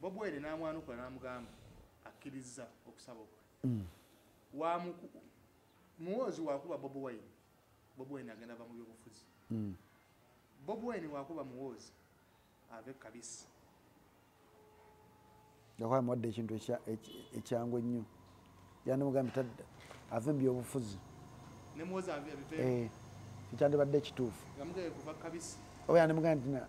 Bobi Wine n'amwanukula n'amugamba akkiriza okusaba okwe. Muhoozi wakuba Bobi Wine, Bobi Wine agenda va mu byobufuzi. Bobi Wine wakuba Muhoozi, ave kabisi. Yakuba muwadde ekintu ekyangu ennyo, yandimugambye tadda, ave mu byobufuzi. Ne Muhoozi ave abiveemu. Eh, ekyandibadde ekituufu. Nga mugeye kuva kabisi. Oba yandimugambye nti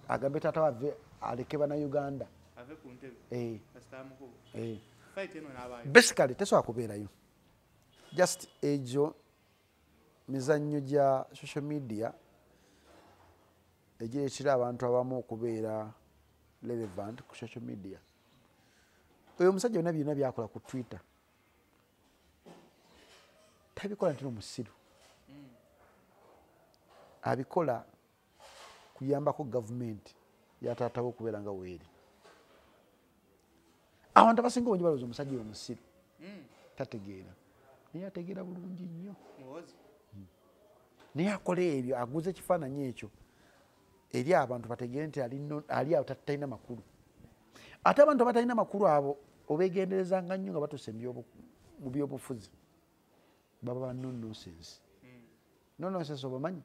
agambe taata we ave, aleke bannayuganda. Ave ku ntebe. Eh. Kasita amukuba. Eh. Fight eno n'abaayo. Basically tesobola kubeerayo, just egyo mizannyo gya social media egireetera abantu abamu okubeera relevant ku social media. Oyo omusajja byonna byonna byakola ku Twitter tabikola nti nomusiru, abikola kuyambako gavumenti yataatawo okubeera nga weeri. Abantu abasinga obungi balowooza omusajja oyo musiru, tategeera, naye ategeera bulungi nnyo. Muhoozi. Naye akola ebyo, aguza ekifaananyi ekyo eri abantu bategeere nti ali awo talina makulu. Ate abantu abatalina makulu abo obeegenderezanga nnyo nga batuuse mu byobufuzi, baba ba no nonsense. No nonsense obamanyi?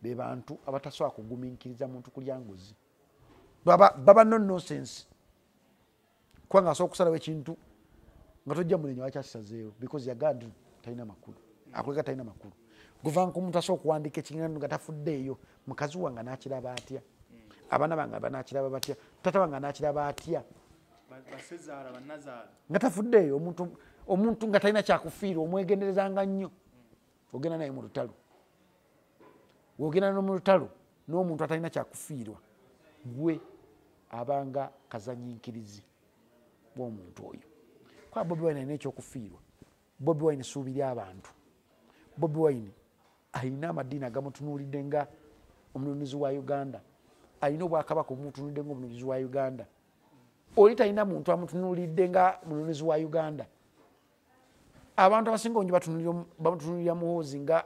Be bantu abatasobola kugumiikiriza muntu kulya nguzi. Baba no nonsense, kubanga asobola okusalawo ekintu nga tojja munenya wakyakisazeewo because yagamba nti talina makulu, akuleka talina makulu. Guva nku omuntu asobola okuwandiika ekigambo nga tafuddeeyo, mukazi wange anaakiraba atya, abaana bange banaakiraba batya, taata wange anaakiraba atya, Basezaala, bannazaala. Nga tafuddeeyo. Omuntu nga talina kyakufiirwa omwegenderezanga nnyo. Ogenda naye mu lutalo, wogenda no mu lutalo n'omuntu atalina kyakufiirwa, gwe abanga kazanyinkirizi bw'omuntu oyo. Kuba Bobi Wine alina ekyokufiirwa, Bobi Wine ssuubi ly'abantu, Bobi Wine alina amadiini agamutunuulidde nga omununuzi wa Uganda, alina obwakabaka obumutunuulidde nga omununuzi wa Uganda. Oli talina muntu amutunuulidde nga mununuzi wa Uganda. Abantu abasinga obungi bamutunuulira Muhoozi nga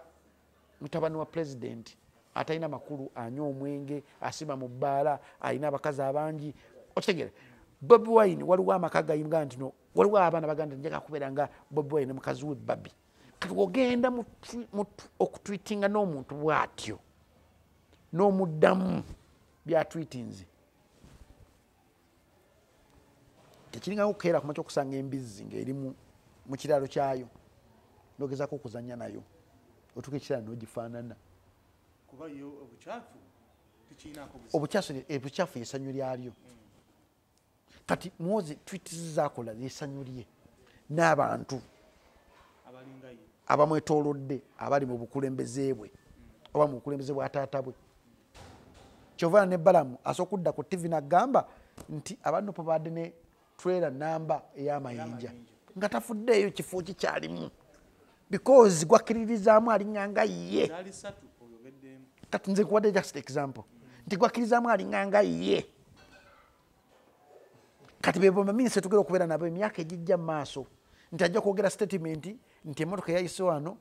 mutabani wa pulezidenti atalina makulu, anywa omwenge, asima mu bbaala, alina abakazi abangi. Okitegeera? Bobi Wine waliwo amaka gayimbwa nti no waliwo abaana bagamba nti njagala kubeera nga Bobi Wine ne mukazi we Barbie. Kati ogenda okutwitinga n'omuntu bw'atyo n'omuddamu byatwitinze, tekiringa kukeera kumakya okusanga embizzi ng'eri mu kiraalo kyayo n'ogezaako okuzannya nayo, otuuka ekiraalo n'ogifaanana. Kuba yo obukyafu tekiinaako buzibu. Obukyafu y'essanyu lyalyo. Kati Muhoozi tweets zaakola y'essanyu lye n'abantu abalinga ye abamwetoolodde, abali mu bukulembeze bwe oba mu bukulembeze bwa taata bwe. Kyova ne Balamu asooka okudda ku TV n'agamba nti abanupu baadde ne trailer namba ey'amayinja, nga tafuddeeyo kifo kikyalimu because gwakkiririzaamu alinganga ye. Zaali ssatu oyogeddemu. Kati nze nkuwadde just example nti gwakkiririzaamu alinganga ye. Kati be baminisita tugenda okubeera nabo emyaka egijja mu maaso, nti ajja kwogera statement nti emmotoka eyayise wano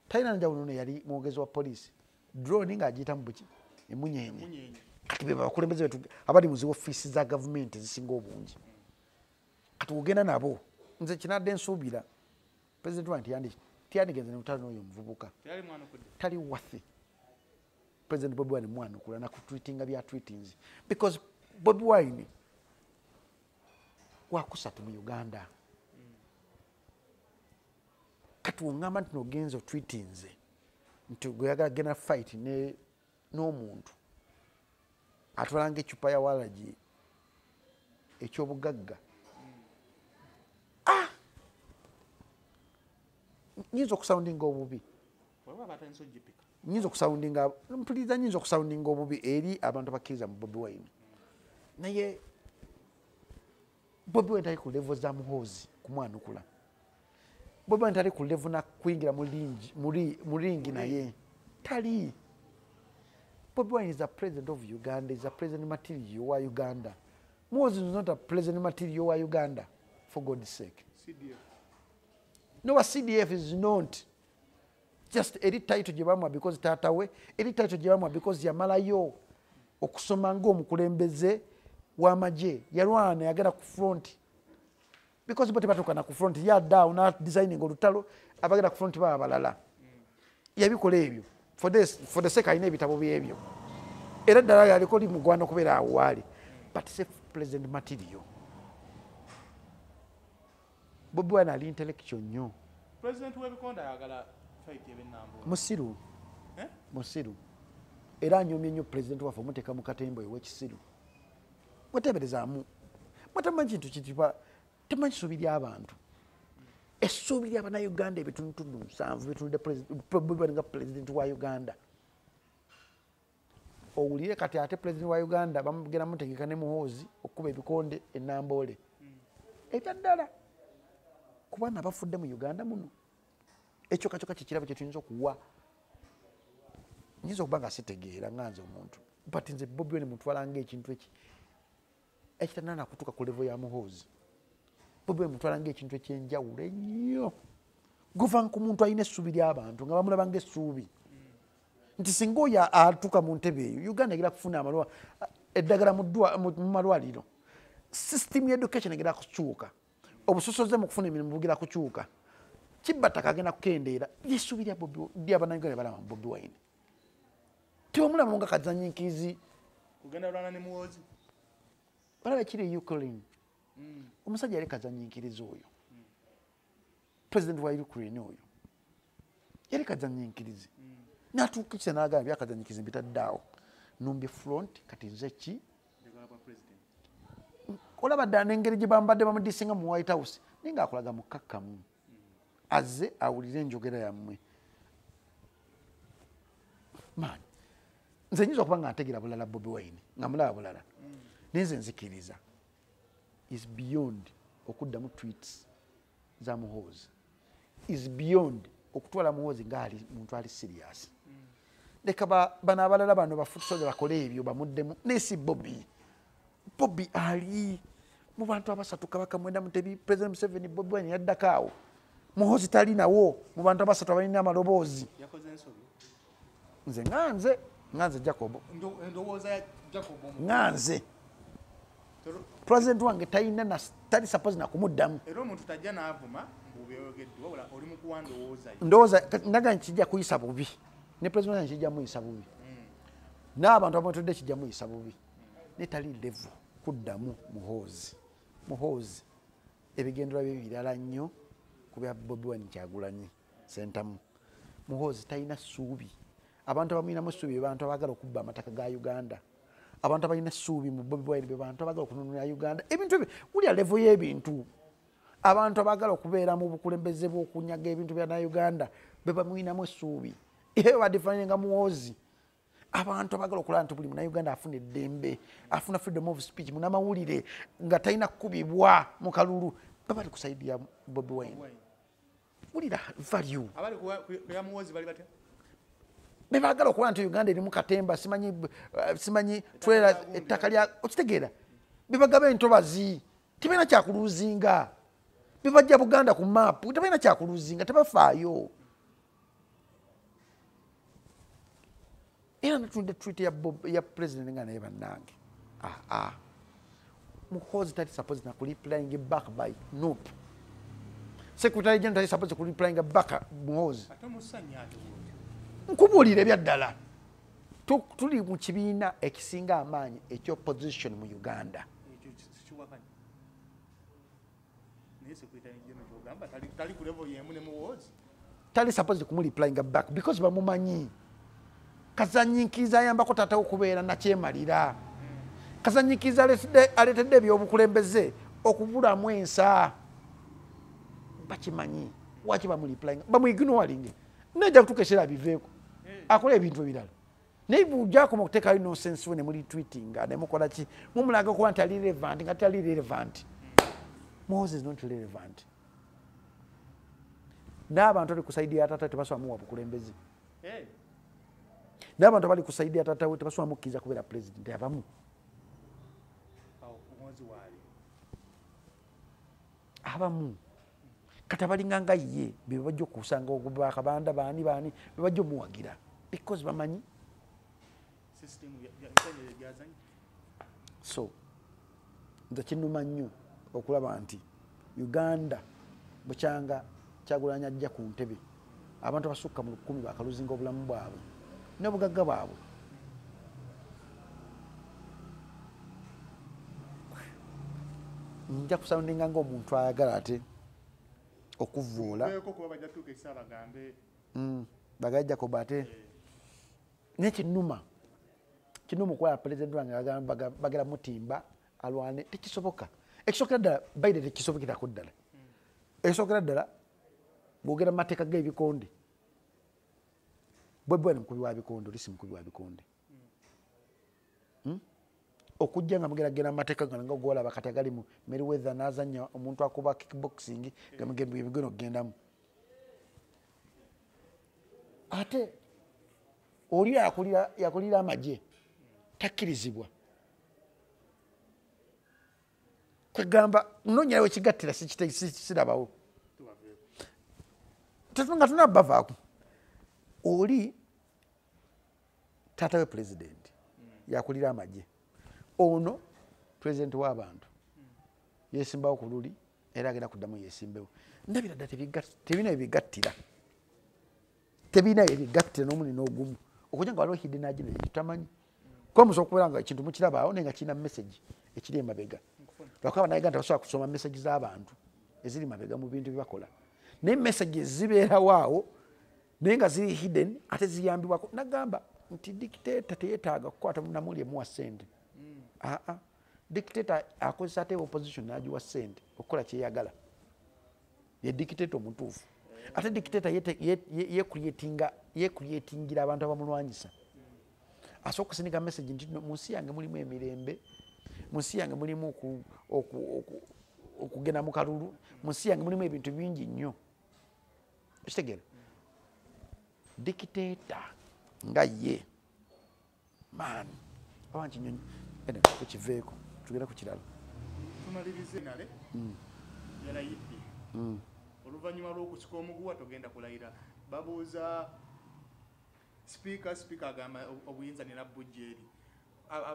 talina njawulo no yali mwogezi wa poliisi, drone ng'agiyita mu buki emunyenye. Emunyenye. Kati be bakulembeze betu abali mu zi ofiisi za gavumenti ezisinga obungi. Kati ogenda nabo, nze kinadde nsuubira pulezidenti wange tiyandigenze ne lutalo n'oyo omuvubuka. Teyali mwanukudde. Tali worthy. President Bobi Wine mwanukula nakutwitinga bya tweetings because Bobi Wine wakusatu mu Uganda. Kati wongamba nti nogenza otwitinze nti gweyagala genda fight n'omuntu atwala ng'eccupa ya walagi ekyobugagga. Nyinza okusoundinga obubi. Waliwo abatandise ogipika. Nyinza okusoundinga, mpuliriza, nyinza okusoundinga obubi eri abantu abakkiriza mu Bobi Wine, naye Bobi Wine tali ku level za Muhoozi kumwanukula. Bobi Wine tali ku level na kuyingira mu ringi naye tali. Bobi Wine is a president of Uganda, is a president material wa Uganda. Muhoozi is not a president material wa Uganda, for God's sake. CDF. No, a CDF is not just eri title gye bamuwa because taata we, eri title gye bamuwa because yamalayo okusoma ng'omukulembeze. w'amagye, yalwana, yagenda ku front, because bo tebatuuka ku front. Yadda na designing olutalo, abagenda ku front baba balala. Yabikola ebyo for the sake, alina ebitabo byebyo, era ddala yaliko limugwana okubeera awo waali. But se president material. Bobi Wine ali intellectual nnyo. President w'ebikonde ayagala fight eb'ennambo. Musiru. Eh? Musiru, era anyomye nnyo president waffe omuteeka mu katembo ew'ekisiru. Mweteberezaamu, mwetamanyi kintu kitibwa, temanyi ssuubi ly'abantu, essuubi ly'abannayuganda ebitundutundu 70 bitunudde Bobi Wine nga president wa Uganda. Owulire kati ate president wa Uganda bamugenda mutegeka ne Muhoozi okuba ebikonde enamboole ebyaddala kubaana bafudde mu Uganda muno. Ekyo kakyokka kyekirabo kyetuyinza okuwa. Nyinza okuba nga sitegeera nga nze omuntu, but nze Bobi Wine mutwala ngaekintu eki ekitanana kutuuka ku level ya Muhoozi. Bobi Wine mutwala ngaekintu ekyenjawulo ennyo, guva ku muntu alina essuubi ly'abantu nga bamulaba ngaessuubi nti singa oyo atuuka mu ntebe eyo, Uganda egera kufuna eddagala mu malwaliro, system education egera kukyuka, obusosoze mu kufuna emirimu bugera kukyuka, kibbataka agenda kukendeera. Lyessuubi ly'abannayuganda balaba mu Bobi Wine, tebamulaba nga kazanyiikirizi. Kugenda lwana ne Muhoozi. Balaba kiri Ukraine. Omusajja yali kazanyiikirizi oyo. President wa Ukraine oyo yali kazanyiikirizi, natuuka ekisa n'agamba byakazanyiikirizi mbitadde awo, numbye front, kati nze ki? Njagala bwa president. Olaba ddala n'engeri gye bambadde bamudisinga mu White House, naye ng'akolaga mukkakkamu, azze awulire enjogera yammwe. Man, nze nyinza okuba nga ntegeera bulala Bobi Wine, nga mulaba bulala, naye nze nzikiriza is beyond okuddamu tweets za Muhoozi, is beyond okutwala Muhoozi ngaali muntu ali serious. Leka bano abalala bano bafutusoja bakole ebyo bamuddemu, naye si Bobi. Bobi ali mu bantu abasatu, Kabaka Mwenda Mutebi, President Museveni, Bobi Wine yaddako awo. Muhoozi tali nawo mu bantu abasatu abalina amaloboozi. Yakoze ensobi. Nze nga nze Jacob. Endowooza ya Jacob nga nze president wange talina tali suppose nakumuddamu. Era omuntu tajja n'avuma mbu byeyogedde, wabula oli mu kuwa ndowooza ye. Ndowooza naga nkijja kuyisa bubi, ne president wange kijja muyisa bubi, n'abantu abamwetodde kijja muyisa bubi, ne tali level kuddamu Muhoozi. Muhoozi ebigendera bye birala nnyo ku bya Bobi Wine Kyagulanyi Ssentamu. Muhoozi talina ssuubi. Abantu abamulinamu essuubi be bantu abaagala okubba amataka ga Uganda. Abantu abalina essuubi mu Bobi Wine be bantu abaagala okununula Uganda, ebintu ebyo. Wulira level y'ebintu. Abantu abaagala okubeera mu bukulembeze bw'okunyaga ebintu bya Uganda be bamulinamu essuubi, era badefininga Muhoozi. Abantu abaagala okulaba nti buli munnayuganda afuna eddembe, afuna freedom of speech, munamawulire nga talina kukubibwa mu kalulu, babali ku side ya Bobi Wine. Wulira value. Abali ku ya Muhoozi bali batya? Bebaagala okuba nti Uganda erimu katemba, simanyi simanyi twera ettaka lya, okitegeera, bebagaba entobazi, tebalina kyakuluzinga, bebajja Buganda ku maapu, tebalina kyakuluzinga, tebafaayo. Era natulidde tweet ya president nga naye bannange, ah, Muhoozi tali supposed na kureplying back by NUP. Secretary general tali supposed kureplying back Muhoozi. Ate omusanya ate bw'otyo. Nkubuulira ebyaddala, tuli mu kibiina ekisinga amaanyi ekyopposition mu Uganda. Ekyo sikiwakanya, naye secretary general kyogamba tali ku level y'emu ne Muhoozi? Tali supposed kumureplying back because bamumanyi kazanyiikiriza, ayambako taatawo okubeera nakyemalira. Kazanyiikiriza aleetedde ebyobukulembeze okubulamu ensa. Bakimanyi waki bamureplying, bamuignoring, nejja kutuuka ekiseera abiveeko, akole ebintu ebirala. Naye bujakoma okuteekayo nonsense we ne muli tweetinga ne mukola ki, mumulaga okuba nti ali relevant nga tali relevant. Moses is not relevant. N'abantu abali ku side ya taata tebasobola muwa bukulembeze. N'abantu abali ku side ya taata we tebasobola mukkiriza kubeera president abamu. Awo Muhoozi waali. Abamu kati abalinga nga ye be bajja okusanga bakabanda baani baani be bajja omuwagira because bamanyi system gyazanye. So Nze kinnuma nnyo okulaba nti Uganda bukyanga Kyagulanyi ajja ku ntebe, abantu abasukka mu 10 bakaluzinga obulamu bwabwe n'obugagga bwabwe. Nja kusoundinga ng'omuntu ayagala ate okuvuula. Bagajja ko bate. Naye kinnuma okulaba pulezidenti wange bagala mutimba alwane, tekisoboka. Ekisookera ddala baire tekisobokerako ddala. Ekisookera ddala bw'ogera mu mateeka g'ebikonde, Bobi Wine mukubi wa bikonde, oli si mukubi wa bikonde. Okujja nga mugeragera mu mateeka gano nga gw'olaba kati agali mu Mayweather n'azannya omuntu akuba kickboxing nga bigenda okugendamu. Ate oli yakulira amagye takkirizibwa. Kwegamba nnoonyerawo ekigattira sirabawo. Nga tunabbavaako. Oli taata we pulezidenti yakulira amagye. Ono pulezidenti w'abantu yeesimbawo ku luli era agenda kuddamu yeesimbewo. Ndabira ddala tebirina ebigattira. Tebirina ebigattira n'omuli n'ogumu. Okujja nga waliwo hidden agenda tutamanyi. Kuba musobola okubeera nga ekintu mukirabaawo naye nga kirina message ekiri emabega. Lwakuba Bannayuganda tebasobola kusoma message z'abantu eziri mabega mu bintu bye bakola. Naye message zibeerawo awo naye nga ziri hidden ate ziyambibwako. Nagamba nti dictator teyeetaaga kukwata munnamawulire muwa ssente. Aa, dictator akozesa ate opposition n'agiwa ssente okukola kyeyagala. Ye dictator omutuufu. Ate dictator yeecreatingira abantu abamulwanyisa. Asobola okusindika message nti mu nsi yange mulimu emirembe, mu nsi yange mulimu okugenda mu kalulu, mu nsi yange mulimu ebintu bingi nnyo. Okitegeera? Dictator nga ye man oba nkinyonyi ene tukiveeko tugenda ku kirala. Tumalirize nale yalayidde oluvannyuma lw'okusika omuguwa togenda kulayira. Babuuza sipiika, sipiika agamba obuyinza nina bujja eri.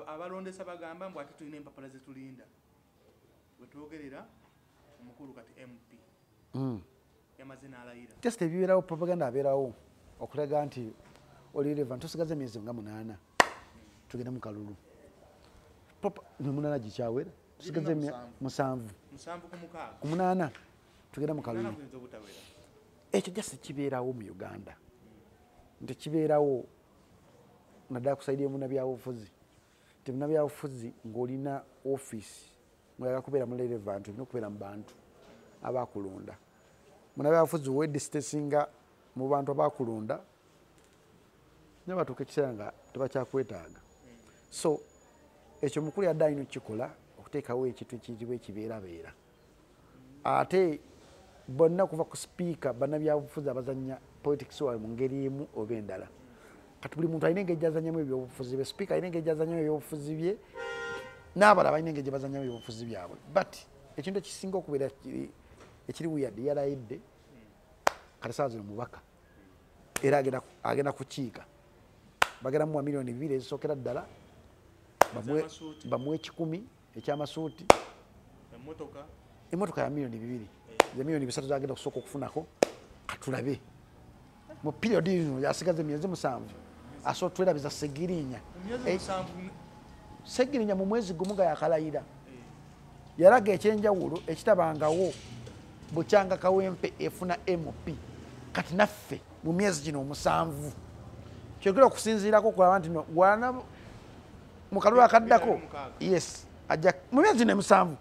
Abalondesa bagamba mbu ate tulina empapula zetulinda. Wetwogerera omukulu kati MP yamaze n'alayira. Just ebibeerawo propaganda abeerawo okulaga nti oli relevant. Tusigaze emyezi nga 8 tugende mu kalulu. 8 gikyawera, tusigaze 7. 7 ku 6. Ku 8 tugende mu kalulu. Ekyo just kibeerawo mu Uganda. Nti kibeerawo naddala ku side y'omunnabyabufuzi. Nti munnabyabufuzi ng'olina ofiisi ng'oyagala kubeera mu relevant, olina okubeera mu bantu abakulonda. Munnabyabufuzi weedistancinga mu bantu abakulonda naye batuuka ekiseera nga tebakyakwetaaga. So ekyo mukulu yadde alina okukikola okuteekawo ekintu ekiyitibwa ekibeerabeera. Ate bonna okuva ku sipiika bannabyabufuzi abazannya politics waabwe mu ngeri emu oba endala. Kati buli muntu alina engeri gy'azannyamu ebyobufuzi bye. Sipiika alina engeri gy'azannyamu ebyobufuzi bye, n'abalala balina engeri gye bazannyamu ebyobufuzi byabwe. But ekintu ekisinga okubeera ekiri weird, yalayidde kati ssaawa zino mubaka era agenda kukiika. Bagenda muwa miliyoni 2 ezisookera ddala, bamuwe 1,000 eky'amasuuti. Emmotoka ya miliyoni 2, ya miliyoni 3 zagenda okusooka okufunako. Katulabe mu period eno yasigaza emyezi 7 asobola otwerabiza Ssegirinya. Ssegirinya mu mwezi gumu nga yakalayira yalaga ekyenjawulo ekitabangawo bukyanga Kawempe efuna MP. Kati naffe mu myezi gino 7 kyogera okusinziirako okulaba nti no wana mu kalulu akaddako, yes, ajja mu myezi gino 7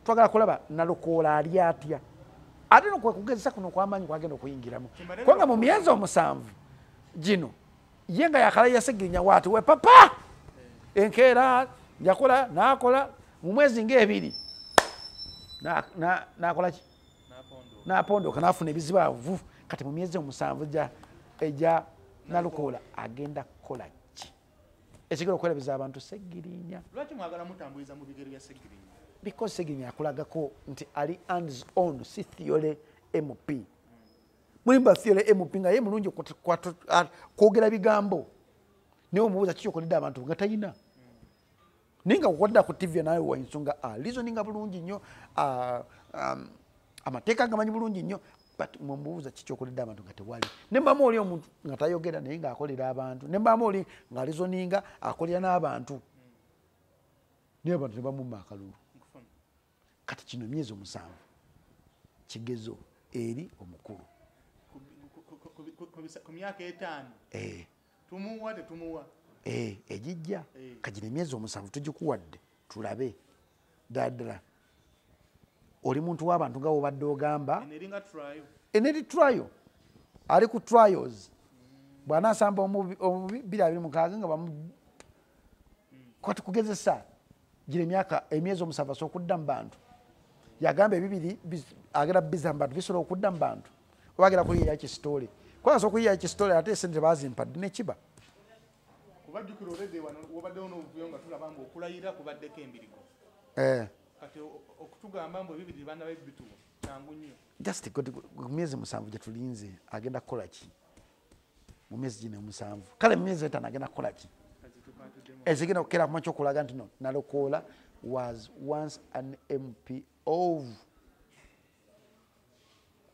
twagala kulaba Nalukoola ali atya. Ate no kugezesa kuno kw'amaanyi kwagenda okuyingiramu kubanga mu myezi 7 gino ye nga yakalayira Ssegirinya waati we papa enkeera yakola n'akola mu mwezi ng'ebiri n'akola ki? N'apondoka n'afuna ebizibu avu. Kati mu myezi 7 egya Nalukoola agenda kukola ki? Ekigenda okwerabiza abantu Ssegirinya. Lwaki mwagala mutambuliza mu bigere bya Ssegirinya? Because Ssegirinya akulagako nti ali hands on, si theory MP. Mulimba theory MP nga ye mulungi kwogera bigambo. Niwe omubuuza kiki okoledde abantu nga talina. Naye nga kukodda ku TV nawe wa ensonga reasoninga bulungi nnyo, amateeka gamanyi bulungi nnyo, but mwemubuuza kiki okoledde abantu nga tewali. Ne mbamu oli omuntu nga tayogera naye ng'akolera abantu, ne mbamu oli nga reasoninga akolera n'abantu, naye abantu ne bamumma akalulu. Kati kino emyezi 7 kigezo eri omukulu. Ku myaka 5 tumuwa tetumuwa ejijja kagina emyezi 7 tugikuwadde tulabe ddala oli muntu w'abantu nga wobadde ogamba eneri trial ali ku trials bw'anaasamba omubi 2026 nga bamu kati kugezesa gira emyaka emyezi 7 asobola okudda mu bantu. Yagamba ebibiri agera biza mu bantu bisobola okudda mu bantu oba agera kuyiya ekisitole kubanga asobola okuyiya ekisitole ate esente bazimpadde nekiba. Kubajjukira olwedde wano wabaddewo n'obuvuyo nga tulaba mbu okulayira kubaddeko embirigo. Kati okutugamba mbu ebibiri bannabe bituwa kyangu nnyo. Just ku myezi 7 gye tulinze agenda kukola ki? Mu myezi gino 7 kale mu myezi 5 agenda kukola ki? Ezigenda okukera ku makya okulaga nti no Nalukoola was once an MP of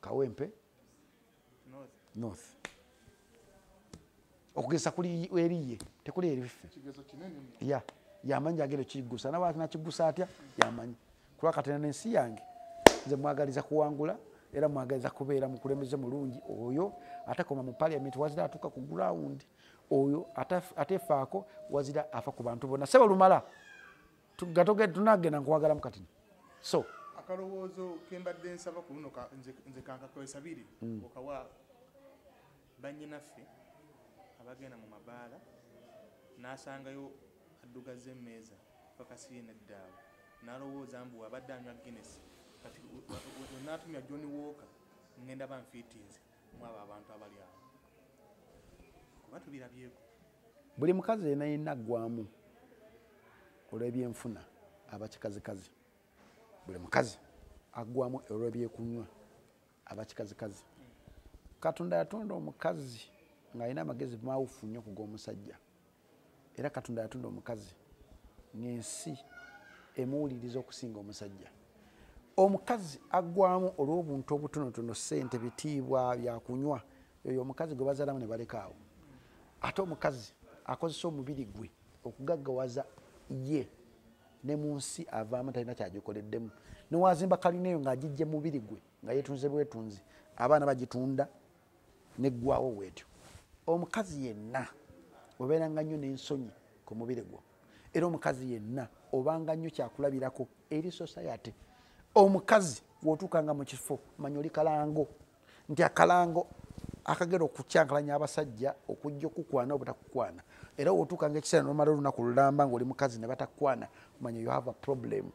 Kawempe North. Okugeza kuli eriye tekuli eri ffe. Ya yamanyi agenda kigusa nawe nakigusa atya yamanyi kuba katena n'ensi yange nze mwagaliza kuwangula era mwagaliza kubeera mukulembeze mulungi oyo atakoma mu parliament wazira atuuka ku ground oyo atefaako wazira afa ku bantu bonna sebo lumala tunagenda nkwagala mukatini. So akalowoozo kembadde nsaba ku luno nze kankakozesa biri okawa bannyinaffe abagenda mu mabaala n'asangayo addugaza emmeeza fakasiye neddaawo n'alowooza mbu abadde anywa Guinness kati wenaatumya Johnny Walker ngenda banfiitinze mu abo abantu abali awo kuba tubirabyeko. Buli mukazi yenna yenna aggwamu olw'ebyenfuna aba kikazikazi. Buli mukazi aggwamu olw'ebyekunywa aba kikazikazi. Katonda yatonda omukazi ng'alina amagezi mawufu nnyo ku g'omusajja. Era Katonda yatonda omukazi ng'ensi emuwuliriza okusinga omusajja. Omukazi aggwamu olw'obuntu obutonotono, ssente, bitiibwa, byakunywa, oyo omukazi gwe bazaalamu ne baleka awo. Ate omukazi akozesa omubiri gwe okugaggawaza ye ne mu nsi avaamu talina kyagikoleddemu. Newazimba kalina eyo ng'agijja mubiri gwe nga yeetunze bwetunzi, abaana bagitunda neggwawo bwetyo. Omukazi yenna obeeranga nnyo n'ensonyi ku mubiri gwo, era omukazi yenna obanga nnyo kyakulabirako eri society. Omukazi bw'otuukanga mu kifo manya oli kalango, nti akalango akagera okukyankalanya abasajja okujja okukwana obutakukwana. Era bw'otuukanga ekiseera n'omala olunaku lulamba ng'oli mukazi ne batakukwana, manya you have a problem.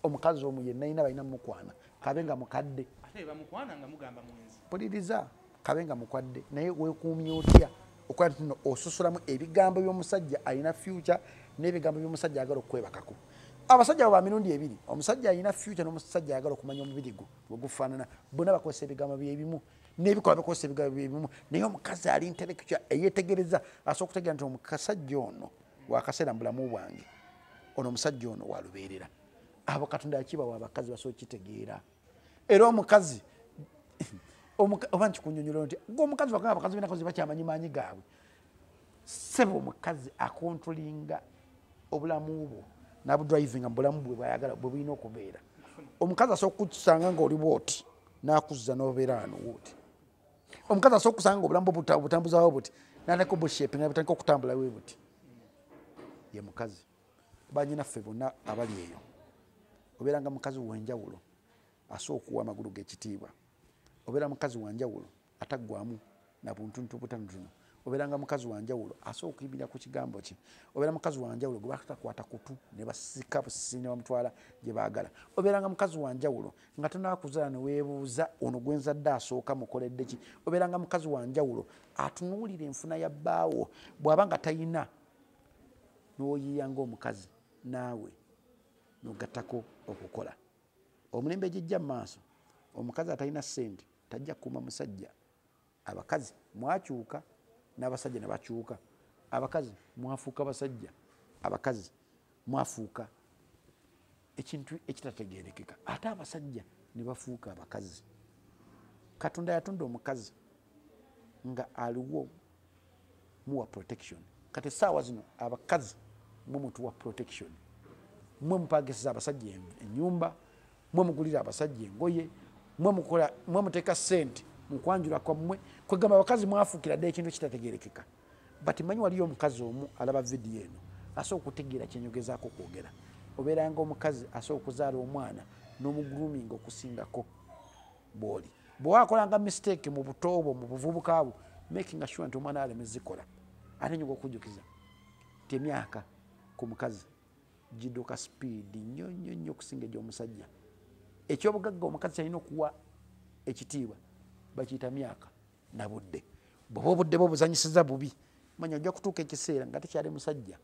Omukazi omu yenna yina balina mukwana kabe nga mukadde, ate bamukwana nga mugamba mwenzi, mpuliriza, kabe nga mukadde, naye weekuumye otya okuba nti nno osusulamu ebigambo by'omusajja alina future n'ebigambo by'omusajja ayagala okwebakako. Abasajja ba mirundi ebiri, omusajja alina future n'omusajja ayagala okumanya omubiri gwe bwe gufaanana, bonna bakozesa ebigambo byebimu n'ebikolwa bakozesa ebigambo byebimu, naye omukazi ali intellectual eyeetegereza asobola okutegeera nti omusajja ono wakaseera mu bulamu bwange, ono omusajja ono walubeerera. Abo Katonda yakibawa abakazi basobola okukitegeera. Era omukazi oba nkikunyonyola nti gwe omukazi bagamba abakazi b'ennaku zino bakyamanyi maanyi gaabwe. Ssebo omukazi akontrolinga obulamu bwo n'abudrivinga mu bulamu bwe bw'ayagala bwe bulina okubeera. Omukazi asobola okukusanga ng'oli bw'oti n'akuzza n'obeera wano bw'oti. Omukazi asobola okukusanga ng'obulamu bwo butambuzawo buti n'atandika obushapinga butandika okutambula bwe buti. Ye mukazi. Bannyinaffe bonna abali eyo obeeranga mukazi w'enjawulo asobola okuwa amagulu g'ekitiibwa, obeera mukazi wanjawulo ataggwamu na buntuntu butonotono, obeeranga mukazi wanjawulo asobola okuyimirira ku kigambo kye, obeera mukazi wanjawulo gwe batakwata kutu ne basika busisi ne bamutwala gye baagala, obeeranga mukazi wanjawulo nga tonaakuzaala ne weebuuza ono gwe nzadde asooka mukoledde ki, obeeranga mukazi wanjawulo atunuulira enfuna ya bbaawo bw'aba nga talina n'oyiiya ng'omukazi naawe n'ogattako okukola. Omulembe gijja mu maaso, omukazi atalina ssente tajja kukuuma musajja. Abakazi mwakyuka n'abasajja ne bakyuka, abakazi mwafuuka basajja, abakazi Mwafuuka ekintu ekitategerekeka, ate abasajja ne bafuuka abakazi. Katonda yatonda omukazi nga aliwo muwa protection. Kati essaawa zino abakazi mwe mutuwa protection, mwe mupangisiza abasajja ennyumba, mwe mugulira abasajja engoye, mwe muteeka sente mukwanjula kwammwe. Kwegamba abakazi mwafuukira dda ekintu ekitategerekeka. But manyi waliyo omukazi omu alaba vidiyo eno asobola okutegeera kyenyogezaako okwogera. Obeeranga omukazi asobola okuzaala omwana n'omugroominga okusingako bw'oli. Bw'owakolanga mistake mu buto bwo, mu buvubuka bwo, making sure nti omwana aleme zikola. Ate nyoga okujjukiza nti emyaka ku mukazi gidduka speed nnyo nnyo nnyo okusinga egy'omusajja. Ekyobugagga omukazi kyalina okuwa ekitiibwa bakiyita myaka na budde. Bw'oba obudde bwo obuzanyisiza bubi, manya ojja kutuuka ekiseera nga tekyali musajja.